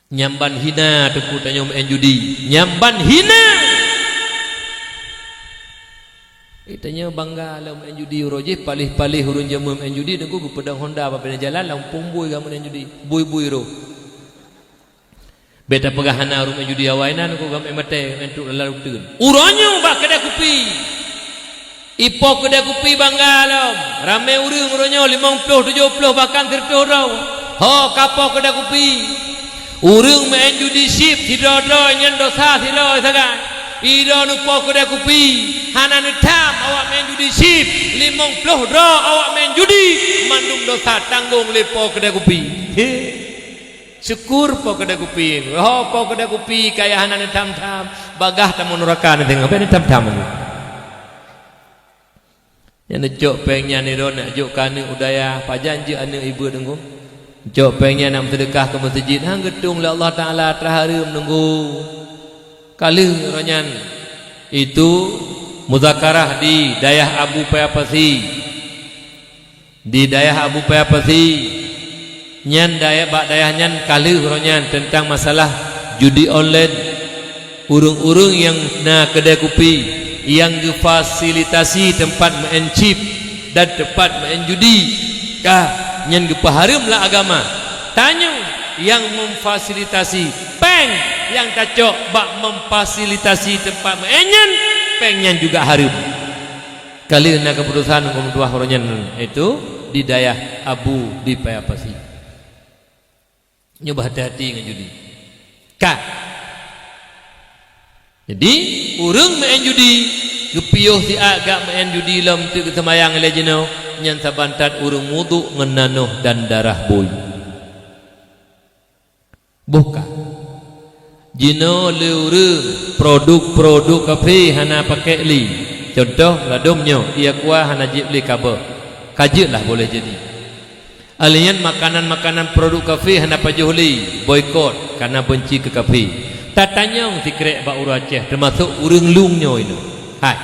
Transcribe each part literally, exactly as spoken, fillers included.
Nyan ban hina teungku tanyoe meu'en judi. Nyan ban hina. Eh, tanyoe bangga lom meu'en judi uroe jih, paléh-paléh ureuëng jameun meu'en judi teungku geupeudong honda bak binéh jalan, lampôh bui geuh meu'en judi. Bui-bui roh. Bèk tapeugah hana ureuëng meu'en judi awai na teungku geuh meu'en maté, meu'en trok lam uteuen. Uroe nyoe bak keudè kupi. Ipo keudè kupi bangga lom. Ramé ureuëng uroe nyoe limong ploh, tujoh ploh, bahkan sireutôh droe. Ho ka po keudè kupi. Ureuëng meu'en judi chip sidroe-droe nyan dosa sidroe sagai. Idroe neupo keudè kupi, hana neutham awak meu'en judi chip, limong ploh droe awak meu'en judi, mandum dosa tanggong lé po keudè kupi. He. Syukur po keudè kupi. Ho po keudè kupi kaya hana neutham-tham, bagah tamong nuraka neudeungoe, bèk neutham-tham lé. Nyang neucok péng nyan nidon nak jok keu aneuk u dayah, pajan jeuet aneuk ibeut teungku. Neucok péng nyan nak meuseudeukah keu meuseujid, han geutueng lé Allah Taala atra hareuem teungku. Ka lheueh uroe nyan, itu muzakarah di dayah Abu Paya Pasi. Di dayah Abu Paya Pasi, nyan dayah, bak dayah nyan ka lheueh uroe nyan teuntang masalah judi online. Ureuëng-ureuëng nyang na keudè kupi nyang geufasilitasi teumpat meu'en chip dan teumpat meu'en judi, ka nyan geupeuhareuem lé agama. Tanyoe nyang memfasilitasi, péng nyang tacok bak memfasilitasi teumpat meu'en nyan, péng nyan juga hareuem. Ka lheueh na keuputosan huköm tuah uroe nyan, yaitu di dayah Abu di Paya Pasi. Nyoe beuhati-hati ngon judi. Ka. Jadi, ureuëng meu'en judi, geupiôh siat gak meu'en judi lom teuk geuseumayang ilée jinoe, nyan saban that ureuëng wudhu ngon nanoh dan darah bui. Boh ka. Jinoe lé ureuëng produk-produk kafé hana pakék lé. Cuntoh, ladôm nyoe, ie kuah hana jieb lé ka beuh. Ka jeuet lah boleh jadi. Alèh nyan makanan-makanan produk kafé hana pajoh lé, boikot, kana beunci keu kafé. Tatanyong sikrék bak ureuëng Aceh, teumasok ureuëng Lueng nyoe inoe. Hai.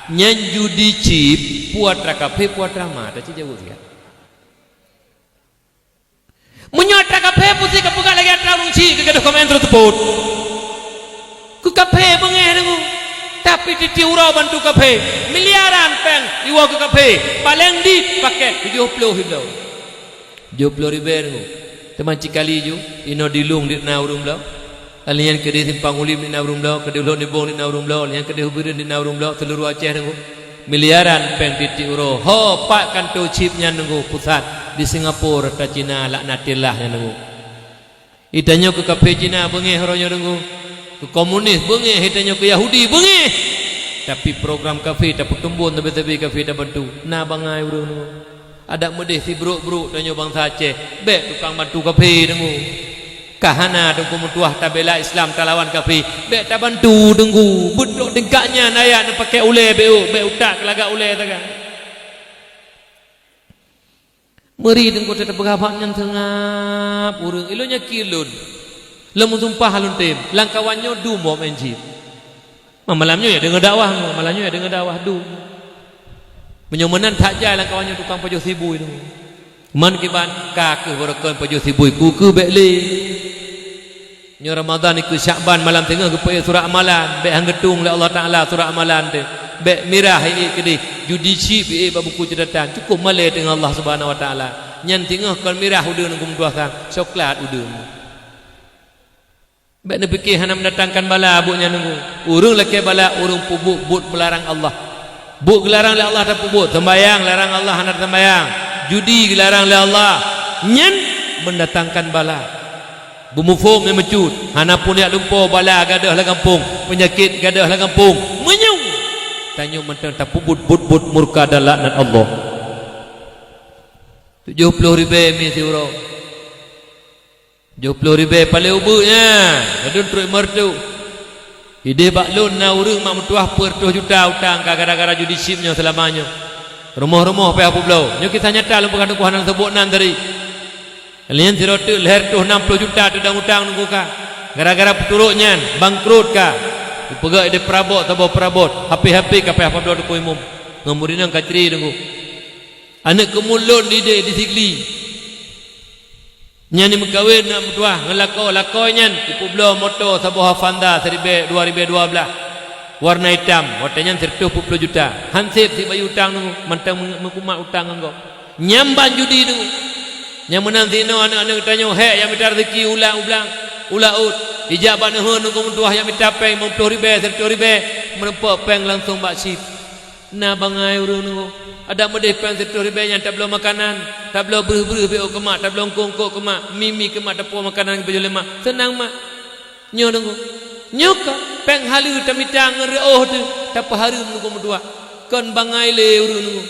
Nyan judi chip, peue atra kafé, peue atra ma, taci jaweueb siat. Meunyoe atra kafé, pasti ka peugah lagée atra ureuëng chik keu gadôh keumen teureuseupôt. Keu kafé beungéh deungoe. Tapi tieb-tieb uroe bantu kafé, miliaran péng iwoe keu kafé, paleng dit paket tujoh ploh ribée. Tujoh ploh ribée deungoe. Teuma cikali ju, inoe di Lueng dit na ureuëng bloe. Alèh nyan keudeh Simpang Ulim dit na ureuëng bloe, keudeh Lhok Nibong dit na ureuëng bloe, alèh nyan keudeh Ubeureuen dit na ureuëng bloe, seuluruh Aceh deungoe. Miliaran péng tieb-tieb uroe. Ho, pat kantô chip nyan deungoe pusat di Singapura ata Cina laknatillah nyan deungoe. Itanyoe keu kafé Cina beungéh uroe nyoe deungoe. Keu komunis beungéh, itanyoe keu Yahudi beungéh. Tapi program kafé tapeutumbon, sabe-sabe kafé tabantu. Na bangai ureuëng deungoe. Adak meudeh sibrok-brok tanyoe bansa Aceh, bék tukang bantu kafé deungoe. Ka hana teungku meutuah tabela Islam talawan kafé, bék tabantu deungoe. Beutrok tingkat nyan ayat neupaké ulée bék, bék utak keu lagak ulée sagai. Meuri teungku teupeugah bak nyan seungab ureuëng ilôn nyaki lôn. Lôn meusumpah lôn tem, lamkawan nyoe dum wak meu'en chip. Ma malam nyoe ya deungoe dakwah, ma malam nyoe ya deungoe dakwah dum. Meunyoe meunan that jai lamkawan nyoe tukang pajoh sibui tu. Man kiban ka keuh barokon pajoh sibui, ku keuh bék lé. Nyoe Ramadhan ikeu Syakban malam teungoh geupeuék surat amalan, bék han geutueng lé Allah Taala surat amalan teuh. Bék mirah iék keudeh, judi chip iék bak buku catatan, cukup malée teungoh Allah Subhanahu Wa Taala. Nyan teungoh kon mirah udeueng geumeudua sang, soklat udeueng. Bék neupike hana mendatangkan bala buet nyan deungoe. Ureuëng lakée bala ureuëng peubuet buet meularang Allah. Buet geularang lé Allah tapeubuet, seumbahyang larang Allah hana taseumbahyang, judi geularang lé Allah, nyan mendatangkan bala. Beumuphom nyang meucut, hana puniak lumpo bala gadôh lam gampông, peunyakét gadôh lam gampông, meunyoe tanyoe mantong tapeubuet buet-buet murka dan laknat Allah. Tujoh ploh ribée mi siuroe. Tujoh ploh ribée paleng ubeut nyan, ladôm trok meureutoh. Ideh bak lôn na ureuëng mak meutuah peuet reutôh juta utang ka gara-gara judi chip nyoe seulama nyoe. Rumoh-rumoh payah peubloe. Nyoe kisah nyata lôn peugah teungku hana lôn seubot nan tadi. Lheueh nyan sidroe teuk lhée reutôh nam ploh juta teudong utang teungku ka. Gara-gara peuturot nyan, bangkrot ka. Geupeugah ideh peurabot saboh peurabot, H P-H P ka payah peubloe teungku imum. Ngon murit nyan ka cre teungku. Aneuëk keumuen lôn ideh di Sigli. Nyan jimeukawen aneuk meutuah ngon lakoe, lakoe nyan jipeubloe moto saboh Avanza siribèe, dua ribèe dua blah, warna itam, watèe nyan sireutôh peuet plôh juta. Han sép sit bayeue utang nyoe, mantong meu-, meukumat utang ngon gob. Nyan ban judi nyoe. Nyang meunan sinoe aneuk-aneuk geutanyoe hék jak mita raseuki u la-, u blang, u laôt. Jijak bak neuheun ngon meutuah jak mita péng limong plôh ribèe, sireutôh ribèe, meureumpok péng langsong bak chip. Na bangai ureueng nyoe. Adak meudeh péng sireutôh ribèe nyan tabloe makanan, tabloe breuh-breuh beuôt keu mak, tabloe eungkôt-eungkôt keu mak, mi-mi keu mak, tapuwoe makanan geupajôh lé mak. Seunang mak. Nyoe deungoe. Nyoe ka péng haleue tamita ngon reuôh teuh, tapeuhareuem ngon meutuah. Kon bangai lé ureueng nyoe.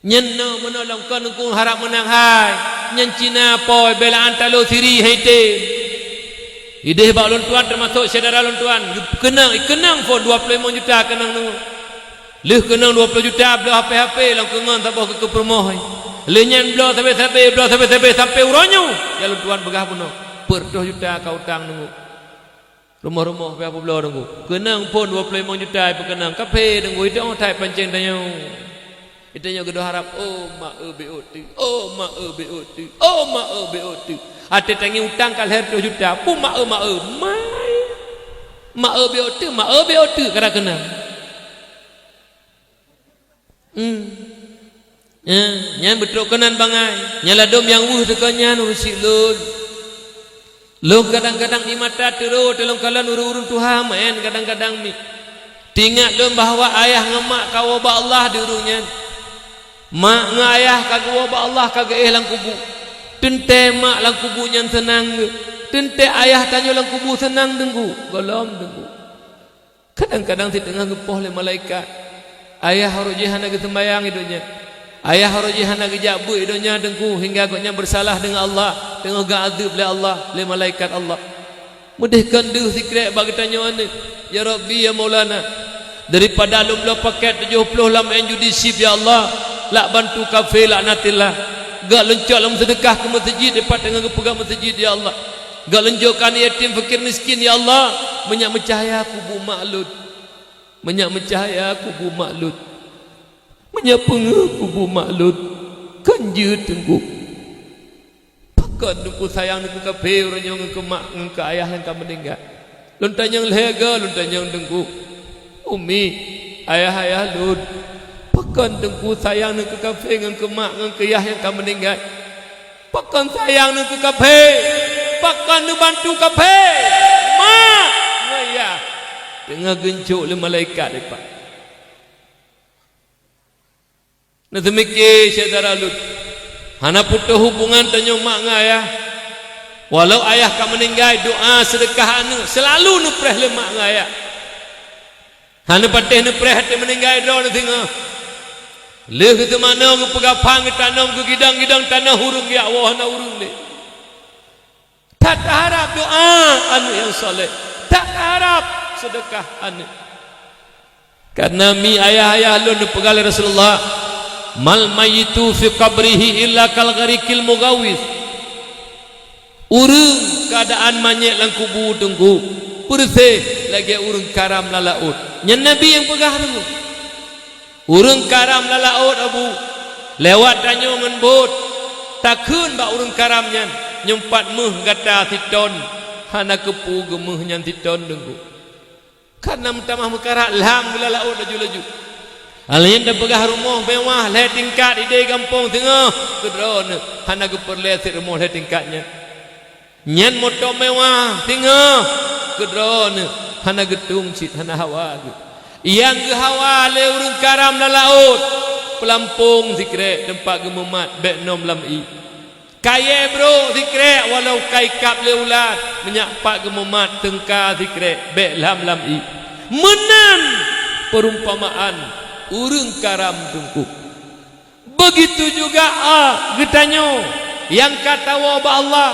Nyan nyoe meunolong kon ngon harab meunang hai. Nyan Cina poi beulaan taloe siri hai tem. Ideh bak lôn tuan teumasok syedara lôn tuan, keunong, keunong phon dua plôh limong juta keunong nyoe. Lheueh keunong dua plôh juta bloe H P-H P lam keungon saboh keu peurumoh. Lheueh nyan bloe sabe-sabe, bloe sabe-sabe sampoe uroe nyoe. Ya lôn tuan peugah bunoe, peuet reutôh juta ka utang nyoe. Rumoh-rumoh pih peubloe nyoe. Keunong phon dua plôh limong juta ipeukeunong. Kaphé nyoe, iteu'oh that pancéng tanyoe. Geutanyoe geudong harab, "Oh, ma-e beuôt teuh, oh, ma-e beuôt teuh, oh, ma-e beuôt teuh." Até tangieng utang ka lhèe reutôh juta, peue ma-e, ma-e, mai. Ma-e beuôt teuh, ma-e beuôt teuh, kadang keunong. Hmm. Eh, nyan beutrok keunan bangai. Nyang ladôm nyang weueh teuka nyan ureueng syiek lôn. Lôn kadang-kadang di mata teurô teulông kalon ureueng-ureueng tuha meu'en kadang-kadang mi. Teuingat lôn bahwa ayah ngon mak kawoe bak Allah di ureueng nyan. Mak ngon ayah ka geuwoe bak Allah ka geuéh lam kubu. Teuntée mak lam kubu nyan seunang geuh. Teuntée ayah tanyoe lam kubu seunang teungku. Gohlom teungku. Kadang-kadang sit teungoh geupoh lé malaikat. Ayah roh jih hana geuseumbayang i donya. Ayah roh jih hana geujak beuet i donya teungku hingga gobnyan beusalah deungon Allah, teungoh geuazeub lé Allah, lé malaikat Allah. Meudeh kon deuh sikrek bak geutanyoe aneuk, "Ya Rabbi, ya Maulana, daripada lôn bloe paket tujoh plôh lam en judi chip, ya Allah, lak bantu kaphé laknatillah. Gak lôn cok lôn seudeukah keu meuseujid dipat teungoh geupeugah meuseujid, ya Allah." Gak lôn jok keu aneuk yatim, fakir, miskin, ya Allah, meunyak meucahya kubu mak lôn. Meunyak meucahya kubu mak lôn. Meunyak peungeuh kubu mak lôn. Kon jeuet teungku. Pakon teungku sayang nyoe keu kaphé uroe nyoe ngon keu mak ngon keu ayah nyang ka meuninggai. Lôn tanyong lhèe goe, lôn tanyong teungku. Umi, ayah-ayah lôn. Pakon teungku sayang nyoe keu kaphé ngon keu mak ngon keu yah nyang ka meuninggai. Pakon sayang nyoe keu kaphé? Pakon neubantu kaphé? Mak ngon yah teungoh geuncok lé malaikat dipat. Neuseumiké syedara lôn, hana putôh hubongan tanyoe mak ngon ayah. Walau ayah ka meuninggai, doa, seudeukah aneuk seulalu neupreh lé mak ngon ayah. Hana patéh neupreh até meuninggai droeneuh singoh. Lheueh geuteumanoe, geupeugah phan, geutanom, geugidong-gidong tanoh ureueng geujak woe hana ureueng lé. That taharab doa aneuk nyang saleh. That taharab seudeukah aneuk. Karena mi ayah-ayah lôn neupeugah lé Rasulullah, "Mal mayyitu fi qabrihi illa kal ghariqil mughawwits." Ureueng keuadaan manyét lam kubu teungku, peureuséh lagée ureueng karam lam laôt. Nyan Nabi nyang peugah teungku. Ureueng karam lam laôt, Abu, lewat tanyoe ngon bot, takheun bak ureueng karam nyan, "Nyoe pat méuh gata siton, hana keupeue geumeuh nyan siton teungku." Karena meutamah meukarat lam gula laôt laju-laju. Hal nyan tapeugah rumoh mewah lhée tingkat idéh gampông singoh, keu droeneuh hana geupeureulée sit rumoh lhée tingkat nyan. Nyan moto mewah singoh, keu droeneuh hana geutung cit hana hawa geuh. Nyang geuhawa lé ureueng karam lam laôt, peulampông sikrek teumpat geumumat bék nom lam ié. Kayée brok sikrek walau ka ikab lé ulat, meunyak pat geumumat teungka sikrek bék lham lam ié. Meunan peurumpamaan ureueng karam teungku. Begitu juga, a, geutanyoe nyang ka tawoe bak Allah,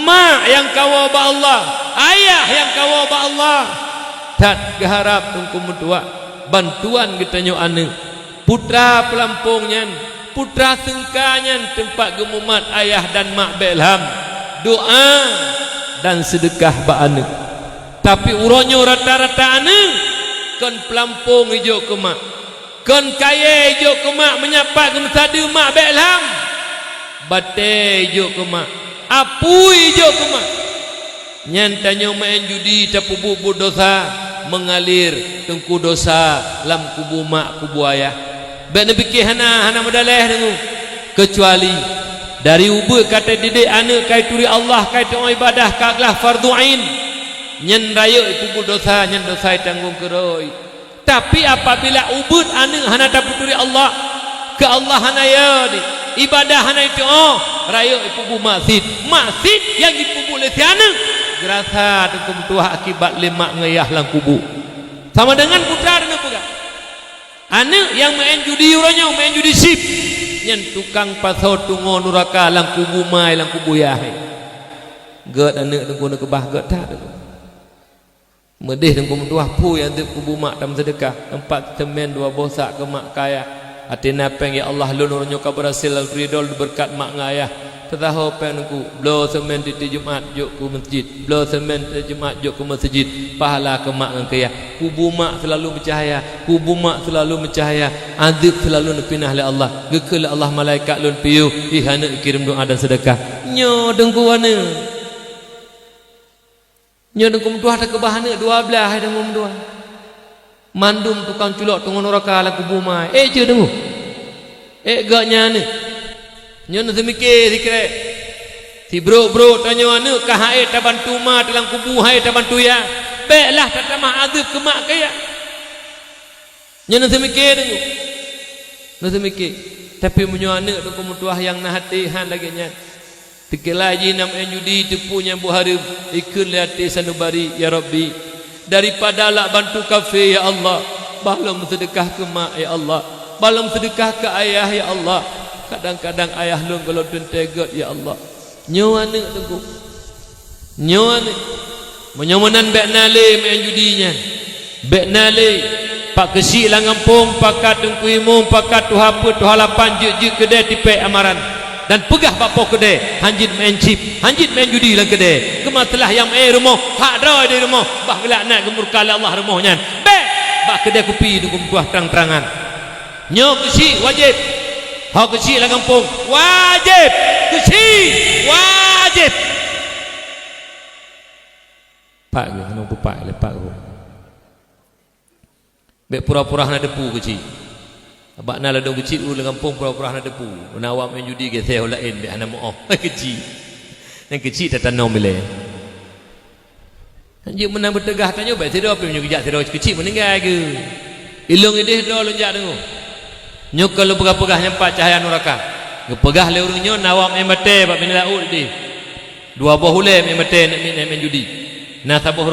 mak nyang ka woe bak Allah, ayah nyang ka woe bak Allah. That geuharab teungku meutuah bantuan geutanyoe aneuk. Putra peulampông nyan, putra seungka nyan teumpat geumumat ayah dan mak bék lham, doa dan seudeukah bak aneuk. Tapi uroe nyoe rata-rata aneuk kon peulampông ijok keu mak, kon kayée ijok keu mak meunyak pat geumeusadeue mak bék lham. Batée ijok keu mak, apui ijok keu mak. Nyan tanyoe meu'en judi tapeubuet-buet dosa, meungalir teungku dosa lam kubu mak, kubu ayah. Bék neupike hana, hana meudaleh deungoe. Keucuali dari ubeut ka tadidik aneuëk ka ituri Allah, ka iteu'oh ibadah, ka glah fardhu ain. Nyan rayeuk ipeubuet dosa, nyan dosa itanggong keurôi. Tapi apabila ubeut aneuëk hana tapeuturi Allah, keu Allah hana yo di, ibadah hana iteu'oh, rayeuk ipeubuet maksiet. Maksiet nyang jipeubuet lé si aneuëk, geurasa teungku meutuah akibat lé mak ngon yah lam kubu. Sama dengan putra deungon peugah. Aneuëk nyang meu'en judi uroe nyoe, meu'en judi chip, nyan tukang pasoe tungoe nuraka lam kubu mak, lam kubu yah. Gét aneuëk teungku neukeubah gét that teungku. Meudeh teungku meutuah phui azeub kubu mak tameuseudeukah, empat seumén dua boh sak keu mak keu ayah. Até na péng, "Ya Allah, lôn uroe nyoe ka beurhasil lôn ridho beureukat mak ngon ayah." Teusaho péng teungku, bloe seumén tieb-tieb Jumat jok keu meuseujid, bloe seumén tieb-tieb Jumat jok keu meuseujid, pahala keu mak ngon keu yah. Kubu mak seulalu meucahya, kubu mak seulalu meucahya, azeub seulalu neupinah lé Allah. Geukheun lé Allah malaikat lôn piôh, ih aneuëk kirém doa dan seudeukah. Nyoe teungku aneuëk. Nyoe teungku meutuah takeubah aneuëk dua blaih hai teungku meutuah. Mandum tukang culok tungoe nuraka lam kubu mak. Eh, cit teungku. Eh, gét nyan aneuëk. Nyoe neuseumiké sikrek. Sibrok-brok tanyoe aneuëk ka han ék tabantu mak lam kubu, han ék tabantu yah. Bék lah tatamah azeub keu mak keu yah. Nyoe neuseumiké teungku. Neuseumiké. Tapi meunyoe aneuëk teungku meutuah nyang na até han lagée nyan, teukeulai jih na meu'en judi, teupeu nyang buet hareuem, ikheun lé até sanubari, "Ya Rabbi, daripada lak bantu kafé, ya Allah, bah lôn meuseudeukah keu mak, ya Allah, bah lôn meuseudeukah keu ayah, ya Allah. Kadang-kadang ayah lôn gohlom teuntée gét, ya Allah." Nyoe aneuëk teungku. Nyoe aneuëk. Meunyoe meunan bék na lé meu'en judi nyan. Bék na lé. Pak keuchik lam gampông, pakat teungku imum, pakat tuha peuet, tuha lapan, jeuet-jeuet keudée tipék amaran. Dan peugah bak poh keudée, "Hanjeuet meu'en chip, hanjeuet meu'en judi lam keudée. Keumasalah nyang meu'en rumoh, hak droe di rumoh, bah geulaknat geumurka lé Allah rumoh nyan." Bék! Bak keudée kupi teungku meutuah trang-trangan. Nyoe keuchik wajéb. Ho keuchik lam gampông, wajéb. Keuchik wajéb. Pak geuh, hana peupak lé pak geuh. Bék pura-pura hana teupeu keuchik. Abak na ladôm keuchik ureuëng lam gampông pura-pura hana teupeu. Meunawab main judi geuseh laén bék hana meu'oh. Keuchik. Nyang keuchik tatanom ilée. Hanjeuet meunan beuteugah tanyoe, bék sidroe pih meunyoe geujak sidroe keuchik meuninggai geuh. Ilong ideh droe lôn jak deungoe. Nyoe ka lôn peugah-peugah nyang pat cahya nuraka. Geupeugah lé ureuëng nyoe na awak meu'en batée bak binéh laôt ideh. Dua boh ulée meu'en batée namiet meu'en judi. Na saboh